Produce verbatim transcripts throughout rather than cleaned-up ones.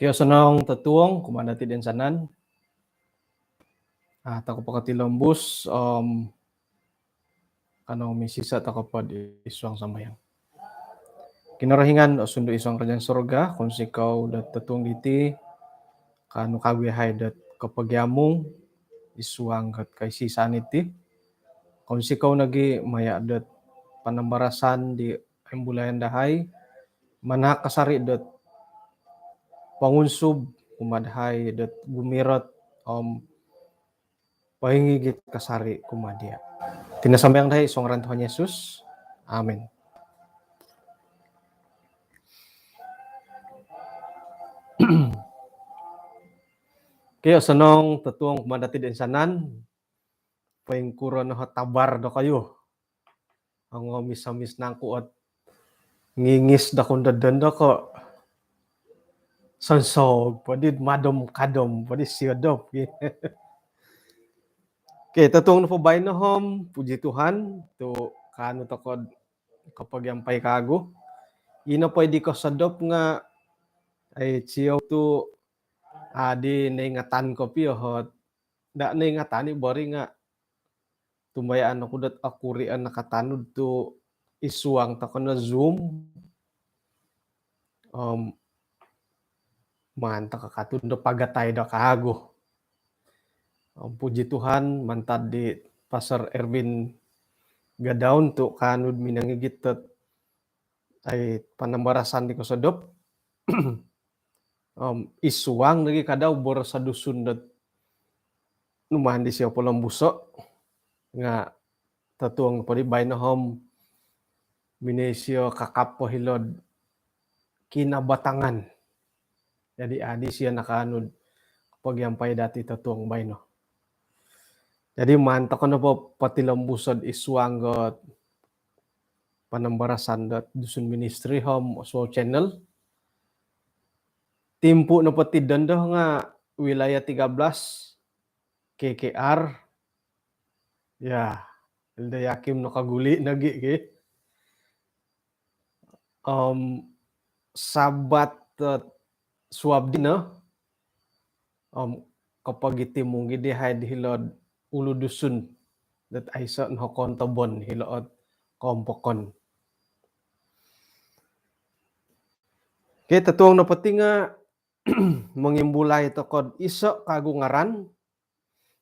Kio, osonong totuong kumaa dati toinsanan. Ah, tokou po potilombus om kanou misisa tokou po id suang sambayang. Kinorohingan o sundu id suang kerajaan sorga, kounsikou dot totuong diti, kaanu kagu yahai dot kopogiamung id suang dot koisisaan diti. Kounsikou nogi maya dot panambarasan di imbulayan dahai, manahak kasari dot pongunsub kumaa dahai dot gumirot om poingigit kasari kumaa dia. Iti no sambayang dahai id suang ngaran Tuhan Yesus. Amin. Kio, osonong totuong kumaa dati toinsanan. Poingkuro no o tabar dokoyu? Ongomis-omis nangku ot ngingis do kondodon do ko. Sonsog po di madom-kadom po di siodop. Okey, totuong nopo baino om, puji Tuhan, tu kaanu tokou kopogiampai kagu. Ino po di kosodop nga, ai, ciau tu, ah, di noingatan kopio ot, nda noingatan i bori nga tumbayaan oku dot okuri o nakatanud tu id suang tokou no Zoom. Om maan tokou katundo pagatai do kagu. Om puji Tuhan, mantad di Pastor Erwin Gadaun tu kaanu minongigit dot, ai, panambarasan di kosodop. Om id suang nogi kadau boros Dusun dot numaan disio polombuso. Nga totuong po di baino om, minoi sio kakap po hilo'd Kinabatangan. Jadi, ah, disio nakaanu'd kopogiampai dati totuong baino. Jadi, maan tokou nopo potilombuso id suang dot panambarasan dot Dusun Ministry om Oswald Channel. Timpu nopo ti dondo nga wilayah tiga belas, K K R. Ya, Elder Yakim nokoguli nogi ki. Om Sabat, eh, suab dino. Om kopogitimung i dahai di hilo'd Ulu Dusun dot aiso no kontobon hilo'd Kompokon. Okey, totuong nopo ti nga mongimbulai tokou'd iso kagu ngaran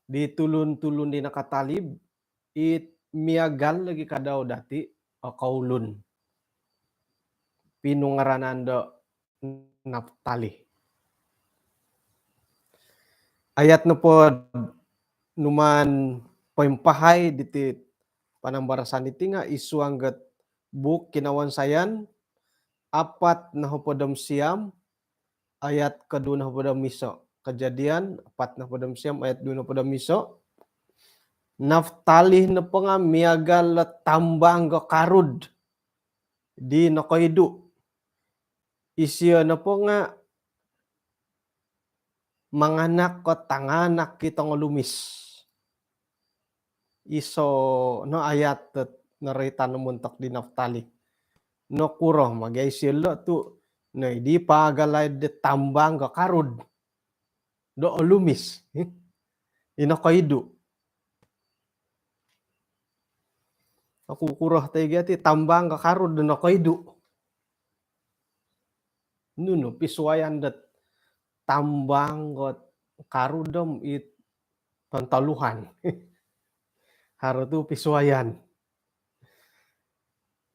di tulun-tulun di nakatalib, it miagal nogi kadau dati o koulun. Pinungaranan do Naftali. Ayat nopo numaan poimpahai diti panambarasan diti nga id suang dot buuk Kinawansayan apat nohopod om siam, ayat koduo nohopod om iso. Kejadian apat nohopod om siam, ayat duo nohopod om iso. Naftali nopo nga miagal o tambang do karud di nokoidu. Isio nopo nga manganak ko tanganak i tongolumis. Iso no ayat dot noroitan montok di Naftali. Nokuro ma gia isio lo tu, no, idi paagalai do tambang do karud do olumis. I nokoidu. Okukuro toi gia ti tambang do karud do nokoidu. Nunu pisuayan dot tambang dot karud om it tontoluhan? Haro tu pisuayan.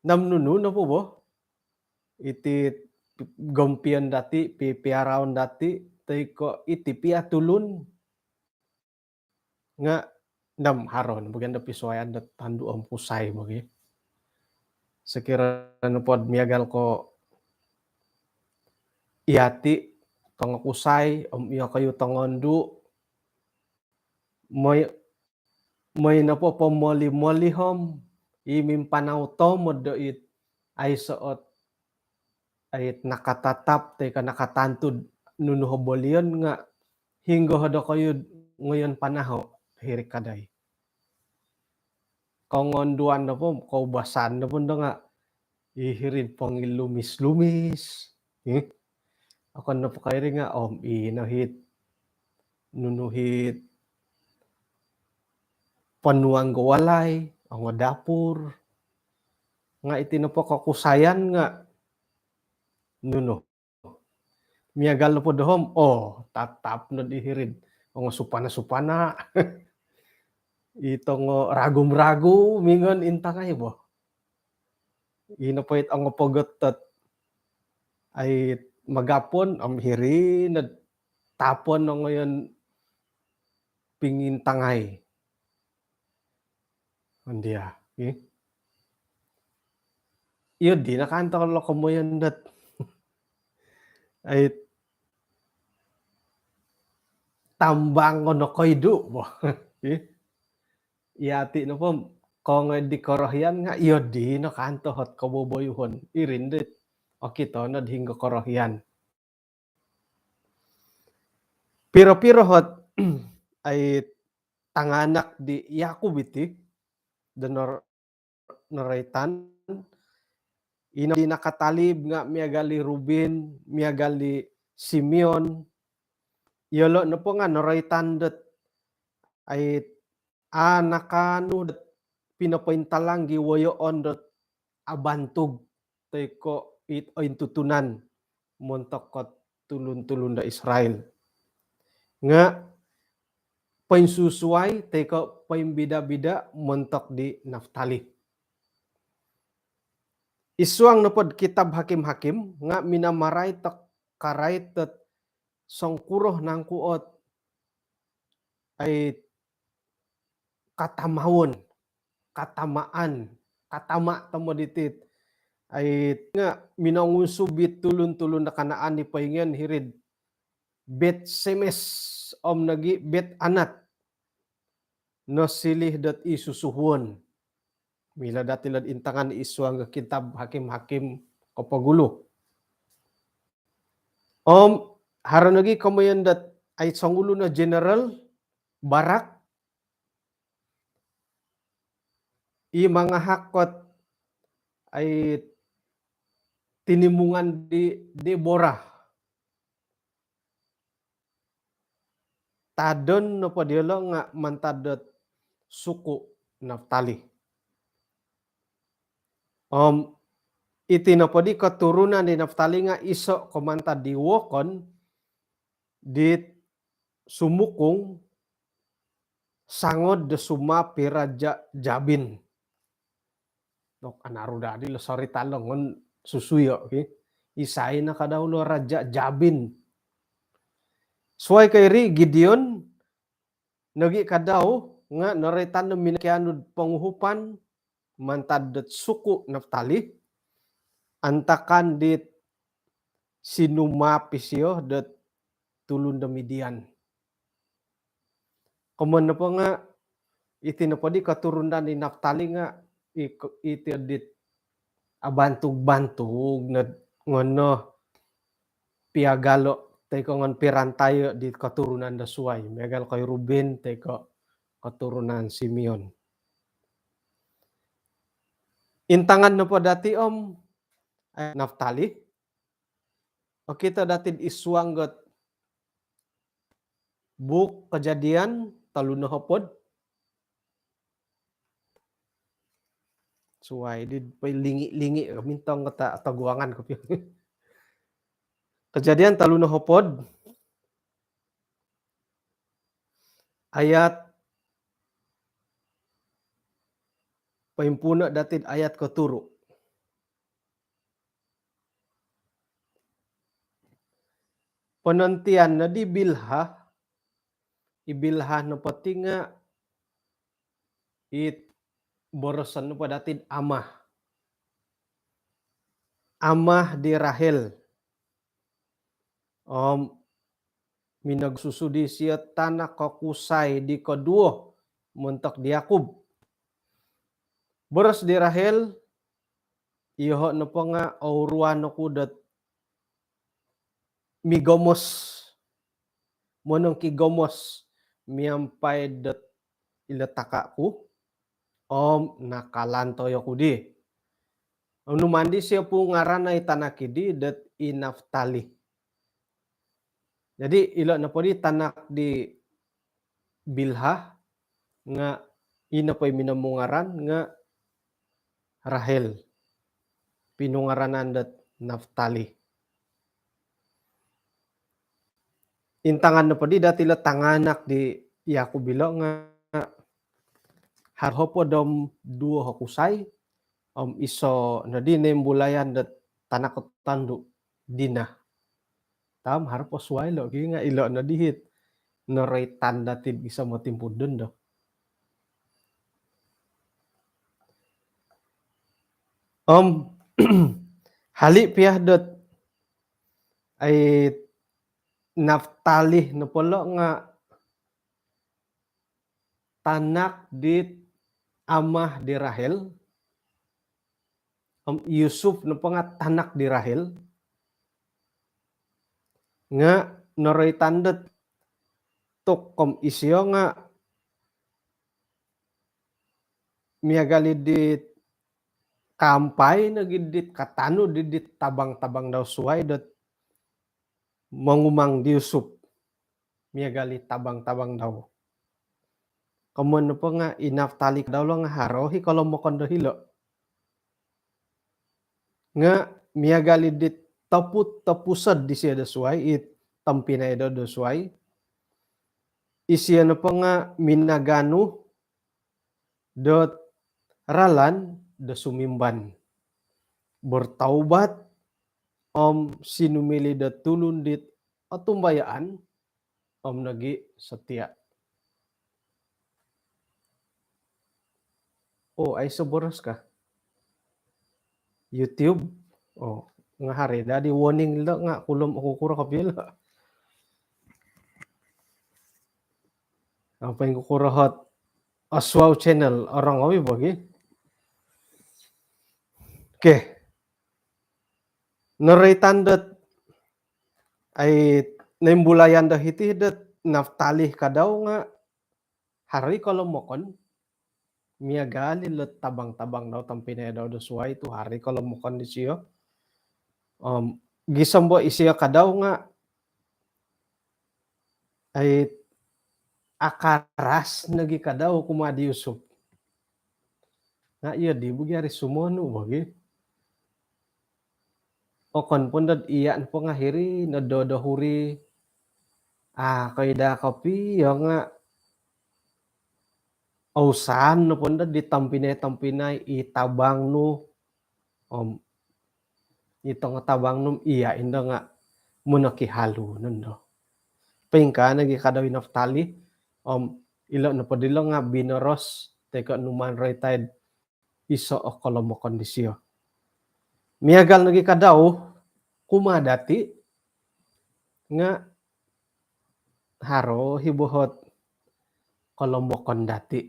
Om nunu nopo bo iti gompion dati, pi-, piaraon dati, toi ko iti pia tulun Nga' nam haro no bagian do pisuayan do tandu' om kusai bagi. Sokiro nopod miagal ko iyati' tongokusai om iyokoyu tongondu', moi, moi nopo pomoli-moli om i mimpanau tomod do it aiso' ot ait nakatatap toi ko nakatantud nunu o bolion nga' hinggo o dokoyu'd ngoyon panaho' hiri kadai. Kongonduan nopo, koubasan nopo ndo nga' i hiri'd pongilumis-lumis. Ih. Okon nopo ko iri nga' om ino hit nunu hit ponuang do walai, ongo dapur. Nga' iti nopo kokusayan nga' nunu. Miagal nopo doho om, oo, tatap nod i hiri'd ongo supana-supana. I tongo ragum-ragum ingon intangai bo. I nopo it ongo pogot dot ai magapon om hiri nod tapon ongoyon pingintangai. Ondia, ih. Iyo dino kanto lo komoyon dot ai tambang ono koidu' bo. Ih. Iyati' nopo kongoi di korohian nga' iyo dino kanto hot koboboyuhon. Iri nod okito nod hinggo korohian. Piro-piro hot ai tanganak di Yakub iti do nor-, noroitan, ino di nakatalib nga' miagal di Ruben, miagal di Simeon. Iyolo' nopo nga' noroitan dot ai a' nakaanu dot pinopointalang di woyoon dot abantug toi ko' it ointutunan montok kot tulun-tulun do Israel. Nga' poinsusuai toi ko' poimbida-bida montok di Naftali. Id suang nopod kitab Hakim-Hakim nga' minamarait tok karait dot songkuro nangku ot ai katamaon, katamaan, katama' tomod iti. Ai nga' minongunsub it tulun-tulun do Kanaan i poingion hiri'd Bet Semes om nogi Bet Anat. Nosilih dot i susuhuon. Milo dati' lo'd intangan id suang do kitab Hakim-Hakim kopogulu. Om haro nogi komoyon dot ai songulun o general, Barak, i mangahak kot ai tinimungan di Deborah. Tadon nopo diyolo' nga' mantad dot suku Naftali. Om iti nopo di koturunan di Naftali nga' iso' ko mantad di wokon dit sumukung sangod do sumaap i Raja' Jabin. Nok anaru dadi lo sorita lo ngon susuyo ki. Isai no kadau lo Raja' Jabin. Suwai ko iri Gideon nogi' kadau nga' noroitan do minokianu'd ponguhupan mantad dot suku Naftali, antakan dit sinumaap isio dot tulun do Midian. Komoyon nopo nga' iti nopo di koturunan di Naftali nga' i-, iti dit abantug-bantug nod ngono piagalo' toi ko' ngon pirantayo' di koturunan do suwai. Miagal ko' i Ruben toi ko' koturunan Simeon. Intangan nopo dati' om, eh, Naftali. Okito dati'd id suang dot buuk Kejadian tolu nohopod. Suwai di poi lingi-lingi mintong kata toguangan kopio. Kejadian tolu nohopod. Ayat, poimpuuno' dati'd ayat koturu'. Ponontian no di Bilha, i Bilha nopo ti nga' it boroson nopo dati'd amah. Amah di Rahel. Om minogsusu di isio tanak kokusai di koduo montok di Yakub. Boros di Rahel, iyoho' nopo nga' ouruan oku dot migomos, monongkigomos miampai dot ilo taka' ku, om nakalantoyo ku di. Om numaan di isio pungaranai tanak iddi dot i Naftali. Jadi ilo nopo di tanak di Bilha nga' ino po i minomungaran nga' Rahel. Pinungaranan dot Naftali. Intangan nopo di dati ilo tanganak di Yakub ilo nga' haro hopod om duo o kusai, om iso noddi noimbulayan dot tanak tondu', Dina. Tam haro po suai lo gi nga' ilo noddi it noroitan dati'd gisom o timpu'd dondo. Om hali' piya dot ai Naftali nopo lo nga' tanak dit amah di Rahel, om Yusuf nopo nga' tanak di Rahel, nga' noroitan dot tuk om isio nga' miagal i dit kaampai nogi dit katanud i dit tabang-tabang dau suai dot mongumang di Yusuf miagal i tabang-tabang dau. Komoyon nopo nga' i Naftali kadau lo nga' haro i kolomokon do hilo'. Nga' miagal i dit toput-, topuso'd disio do suai, i tompinai do, do suai. Isio nopo nga' minaganu dot ralan do sumimban, bertaubat, om sinumiliu do tulun dit otumbayaan, om nogi setia. Oh, aiso boros ka? YouTube. Oh, nga' haro i dadi warning lo nga' kulom oku kuro kopio lo. Apa ingkukuro hot Oswau channel orang awi bagi. Okey. Noroitan dot ai noimbulayan do hiti dot Naftali kadau nga' haro i kolomokon miagal i lo tabang-tabang dau, tompinai dau do suai tu haro i kolomokon disio. Om gisom bo isio kadau nga' ai akaras nogi kadau kumaa di Yusuf. Nga' iyo di bagi ari sumonu bagi. Okon pun dot iya' nopo nga' hiri no do, do huri. Ah, koida kopio nga' ousan nopo ndo di tompinai-tompinai i tabang nu. Om i tongo tabang nu om iya' indo nga' monoki halu nondo. Poingkaa nogi kadau i Naftali, om ilo nopo dilo nga' binoros toi ko' numaan roitai'd iso o kolomokon disio. Miagal nogi kadau kumaa dati nga' haro i bo hot kolomokon dati.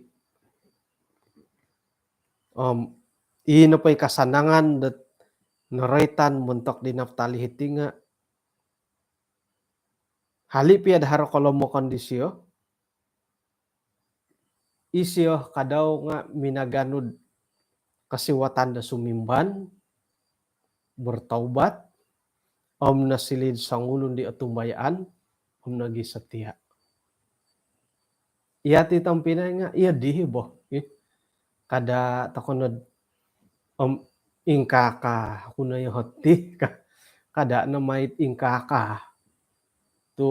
Om ino po i kasanangan dot noroitan montok di Naftali hiti nga' hali' piya do haro kolomokon disio, isio kadau nga' minaganu'd kosiwatan do sumimban, bertaubat, om nosiliu'd songulun di otumbayaan, om nogi setia. Iya ti tompinai nga' iyo di bo. Ih, kada' toko nod om ingkaa-kaa ku no iyo hoti ka. Kada' no mai ingkaa-kaa. Tu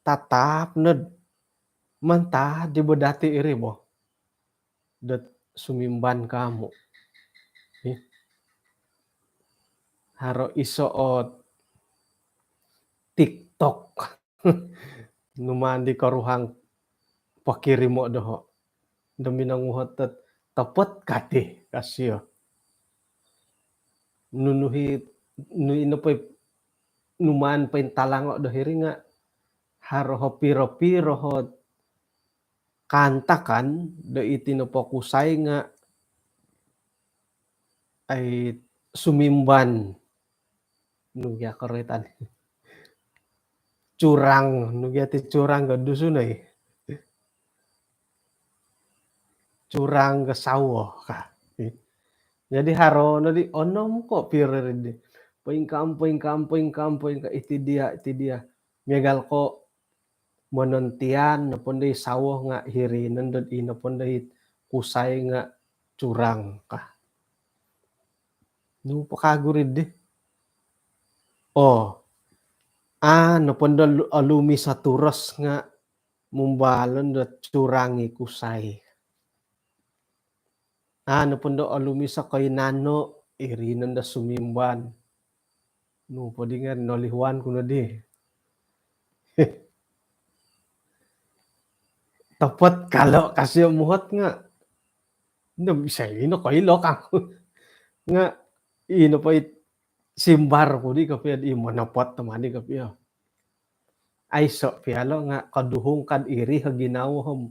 tatap nod mantad di bo dati iri bo dot sumimban kamu. Ih. Haro iso ot TikTok. Numaan di koruhang pokirimo' doho'. Do minonguhot dot Topot kati kasio. Nunu hi, nu ino po i numaan pointalango do hiri nga haro ho piro-piro ho kaantakan do iti nopo kusai nga ai sumimban. Nu gia koroitan? Curang, nu gia ti curang ka Dusun ai? Curang ka sawo ka. Jadi haro no di onom ko piro di. Poingkaa om, poingkaa om, poingkaa om, poingkaa, iti dia, iti dia. Miagal ko monontian nopo ndo i sawo nga hiri nondo i nopo ndo i kusai nga curang ka. Nu po kagu ri di? Oh. Ah, nopo ndo lu-, olumis o turos nga mumbalon do curang i kusai. Ah, nopo ndo olumis o koinano, iri nondo sumimban. Nu po di nga nolihuan ku no di. Topot kalo kasio muhot nga. Ndo bisa ino koilo kangku. Nga ino po it simbar ku di kopio di monopot tomod i kopio. Aiso pia lo nga koduhung kad iri ho ginawo om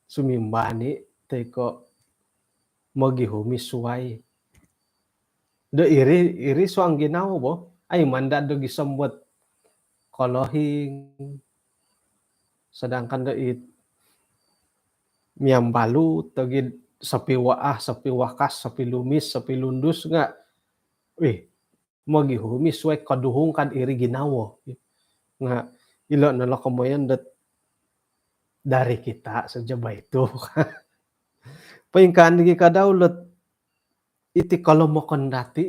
sumimban i toi ko mogihum i suai. Do iri, iri suang ginawo bo. Ai manda do gisom dot kolohing. Sedangkan do it miambalut, togid sopi waah, sopi wakas, sopi lumis, sopi lundus nga, wih, mogihum i suai koduhung kad iri ginawo. Nga ilo no lo komoyon dot dari kita saja baitu. Poingkaa nogi ka dau lot iti kolomokon dati.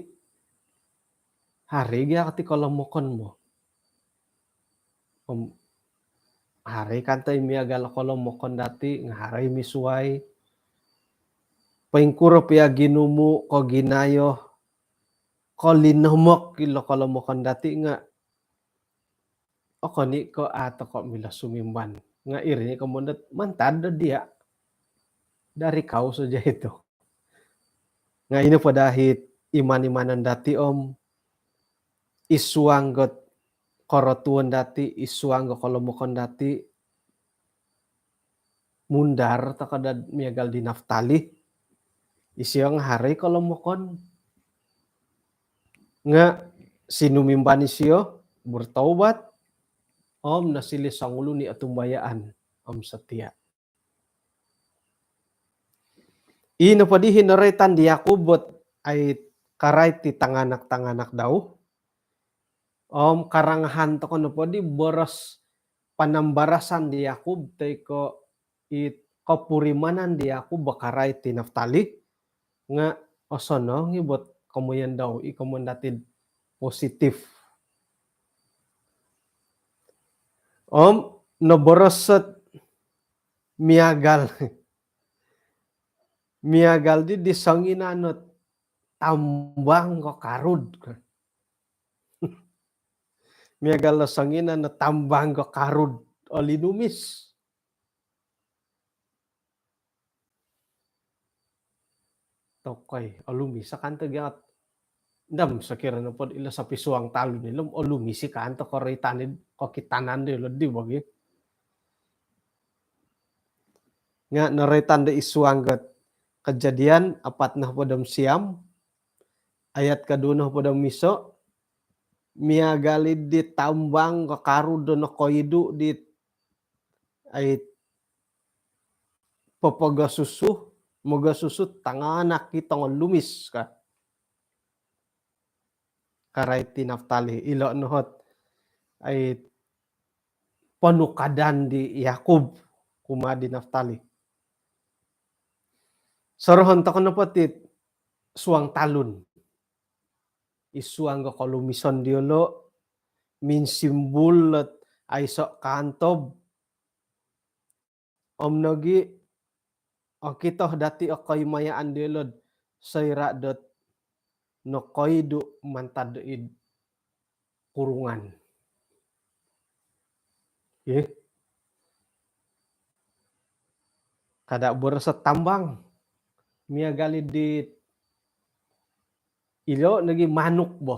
Haro gia ti kolomokon bo. Om, haro kan toi miagal kolomokon dati, nga haro misuai. Poingkuro pia ginumu ko ginayo, ko linomok ilo kolomokon dati nga okon i ko a toko milo sumimban. Nga iri ni komoyon dot mantad do dia. Dari kau saja itu. Nga ino po dahit iman-imanon dati om id suang dot korotuon dati, id suang dot kolomokon dati, mundar toko dot miagal di Naftali. Isio nga haro i kolomokon. Nga sinumimban isio, bertaubat, om nosiliu songulun i otumbayaan, om setia. I nopo di noroitan di Yakub dot ai karait di tanganak-tanganak dau. Om karangahan toko nopo di boros panambarasan di Yakub toi ko i kopurimanan di Yakub do karait di Naftali nga osonong i dot komoyon dau, i komoyon dati positif. Om noboros dot miagal, miagal di, di songinan o tambang ko karud. Miagal o songinan o tambang ko karud o linumis. Tokoi, olumis i kanto gia. Ndam, sokiro nopo ilo sopi suang talun ilo om olumis i kanto koroitan di, kokitanan di ilo di bagi. Nga noroitan do id suang dot Kejadian apat nohopod om siam, ayat koduo nohopod om iso, miagal i di tambang ko karud do nokoidu di ai popogosusu, mogosusu tanganak i tongo lumis ka. Karait di Naftali, ilo no ot ai ponukadan di Yakub kumaa di Naftali. Sorohon toko nopo ti suang talun. Id suang do kolumison diolo, minsimbul dot aiso kaantob. Om nogi okito dati o koimayaan diolo soira dot nokoidu mantad id kurungan. Ih. Kada boros tambang. miagal i dit ilo nogi manuk bo.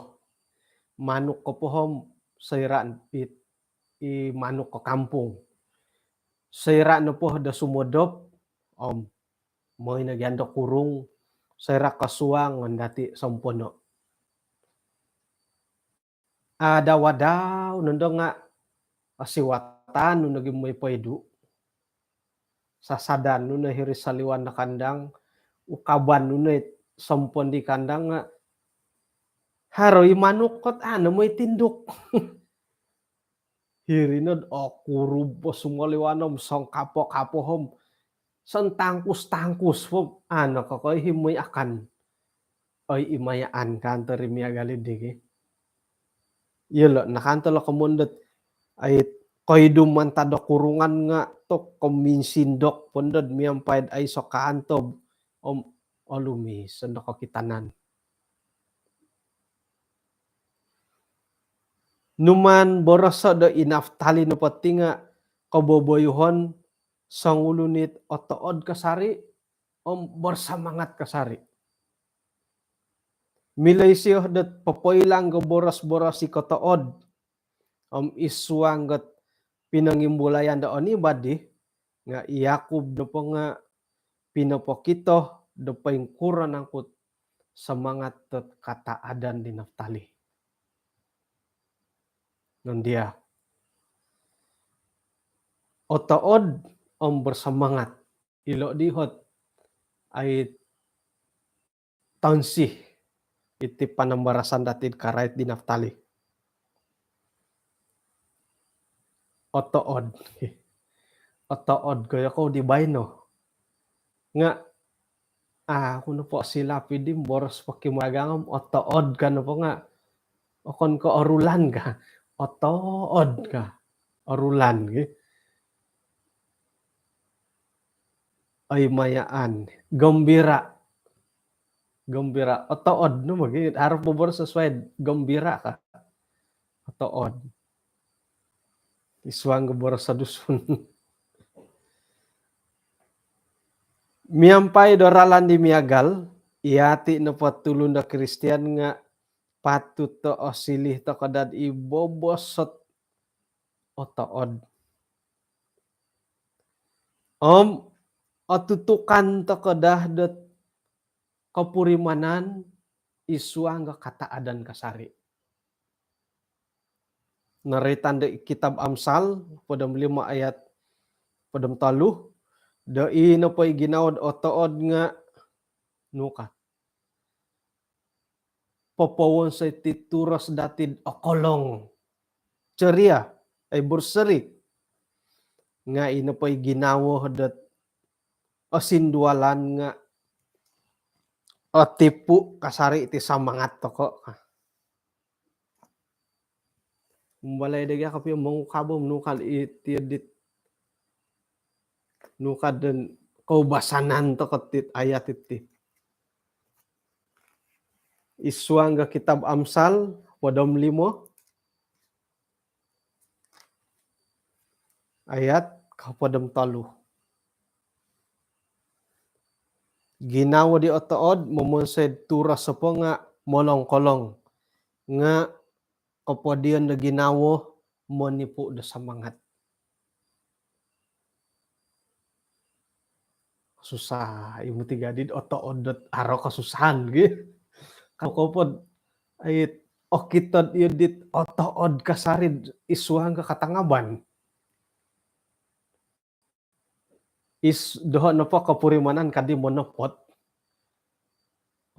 Manuk ko po om soira it i manuk ko kampung. Soira nopo do sumodop om moi nogi ando kurung, soira kosuang nga dati sompono. Adau-adau nondo nga osiwatan nu nogi moi poidu. Sasadan nu no hiri soliwan do kandang, ukaban nu no sompon di kandang nga haro i manuk kot ano moi tinduk. Hiri nod okurub po sumoliwan om songkapo-kapo om sontangkus-tangkus po ano kokoi himoi akan. Oi imayaan kanto ri miagal i digi. Iyolo nakanto lo komon dot ai koidu mantad do kurungan nga tok kominsindok pondod miampai d ai sokaantob om olumis ondo kokitanan. Numan boroso do i Naftali nopo ti nga koboboyuhon songulun it otood kasari om bersemangat kasari. Milo isio dot popoilang go boros-boros i kotood om isuang got pinongimbulayan do oni badi nga i Yakub nopo nga pinopokito do poingkuro nangkut semangat dot kataadan di Naftali. Nondia otood om bersemangat ilo di hot ai tonsi iti panambarasan dati karait di Naftali. Otood. Otood kaya kou di baino. Nga ah, aku nopo silap idi boros pokimagang om otood ka nopo nga okon ko orulan ka. Otood ka. Orulan gi. Oi mayaan. Gembira. Gembira. Otood no magi harap boboros sesuai gembira ka. Otood. Isuang go boros Dusun. Miampai do ralan di miagal, iyati nopo tulun do Kristian nga patut do osilih toko dad i bobos ot otood. Om otutukan toko dah dot kopurimanan isuang go kataadan kasari. Naritan do kitab Amsal podom lima ayat podom tolu, do i nopo i ginawo do otood nga nuka popowonsoi ti turos dati do okolong. Ceria, ai berseri. Nga i nopo i ginawo dot osindualan nga otipu kasari ti samangat toko. Umbalai dagi ako pio mongukabo nukad iti dit nukad dan koubasanan toko tit ayat iti. Isuang ga kitab Amsal podom limo ayat kopodom tolu. Ginawo di otood momonsoi turos opo nga molongkolong, nga kopodion do ginawo monipu do samangat. Susah imu ti gadi otood dot aro kasusahan gi. Kau kopod ait okitod iyo dit otood kasari isuang ga katangaban. Is doho nopo kopurimanan kadi monopot.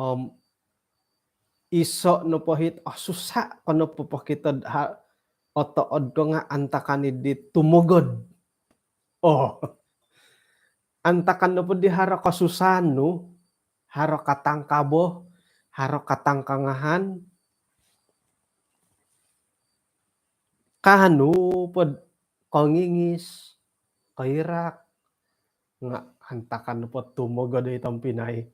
Om iso nopo hit oh, susah kono popokitod ha otood ko nga antakan i dit tumogod. Oh. Antakan nopo di haro kasusahan nu, haro katangkabo, haro katangkangahan, kanu pod kongingis, koirak, nga antakan nopo tumogod oi tompinai.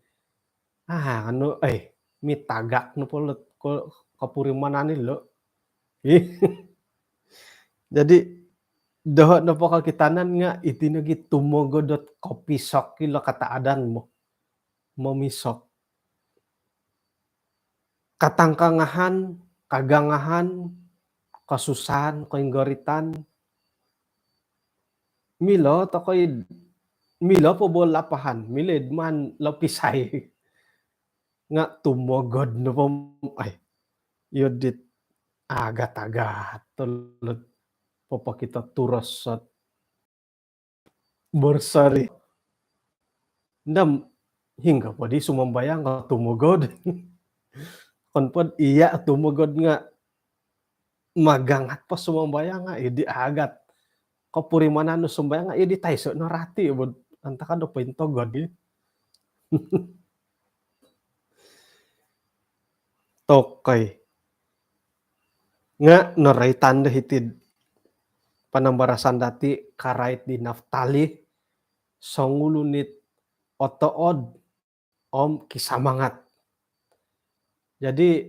Ah, anu, eh, mitagak nopo lot ko kopurimanan ilo. Ih. Jadi doho nopo kokitanan nga iti nogi tumogod dot kopisok ilo kataadan mo. momisok. Katangkangahan, kagangahan, kosusahan, koinggoritan. Milo tokoi, milo po bo lapahan, milo id maan lopisai. Nga tumogod nopo, ai, iyo dit agat-agat tolod popokito turos sot berseri. Ndam hinggo po di sumambayang ko tumogod. Kon pod iya tumogod nga magangat po sumambayang nga idi agat. Kopurimanan nu sumambayang nga idi taiso no rati bo antakan do pointogod i. Tokoi. Nga noroitan do hiti'd panambarasan dati karait di Naftali, songulun it otood om kisamangat. Jadi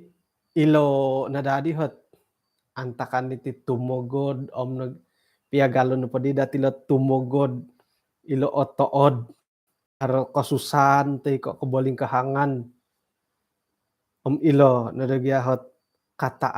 ilo no dadi hot antakan diti tumogod om nag-, piagalon nopo di dati ilo tumogod, ilo otood, haro kosusahan toi ko kobolingkahangan. Om ilo no do gia hot kata